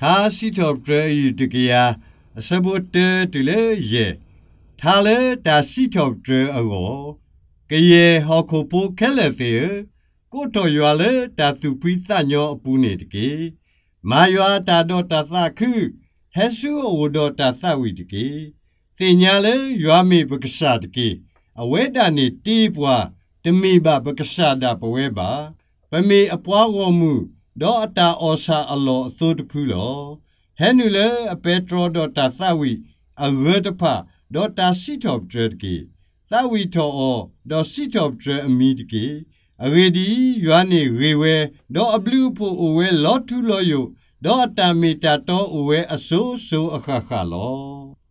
စံးထီၣ်ပတြၢၤအယုၢ်တကယၤ, အဆၢဖိတၢတုၤလၢယဲၢ်. ထါလၢတၢ်စံးထီၣ်ပတြၢၤအဂီၢ်. ကယဲၢ်ဟီၣ်ခိၣ်ဖိခဲလၢာ်သ့ၣ်ဧၢ, ကိးထီၣ်ယွၤလၢတၢ်သူၣ်ဖှံသးညီအပူၤန့ၣ်တက့ၢ်. မၤယွၤအတၢ်ဒီးတၢ်သးခု, ဟဲဆူအအိၣ်ဒီးတၢ်သးဝံၣ်တက့ၢ်. သ့ၣ်ညါလၢယွၤမ့ၢ်ပကစၢ်တက့ၢ်. အဝဲဒၣ်န့ၣ်တ့ပှၤ, တမ့ၢ်ဘၣ်ပကစၢ်ဒၣ်ပဝဲဘၣ်. ပမ့ၢ်အပှၤဂီၢ်မုၢ်, ဒီးအတၢ်အီၣ်ဆၣ်အလီၢ်အသိတဖုလီၤ. ဟဲနုာ်လၢအပဲတြီဒီးတၢ်သးဝံၣ်အဂၢၢ်တဖၣ်, ဒီးတၢ်စံးထီၣ်ပတြၢၤတက့ၢ်. သးဝံၣ်ထီၣ်အီၤ, ဒီးစံးထီၣ်ပတြၢၤအမံၤတက့ၢ်. အဂ့ၢ်ဒ်အံၤ, ယွၤန့ၣ်ဂ့ၤဝဲ, ဒီးအဘျုးအဖှိၣ်အိၣ်ဝဲလီၤထူလီၤယိာ်, ဒီးအတၢ်မ့ၢ်တၢ်တီအိၣ်ဝဲအစိၤစိၤအဃၣ်ဃၣ်လီၤ.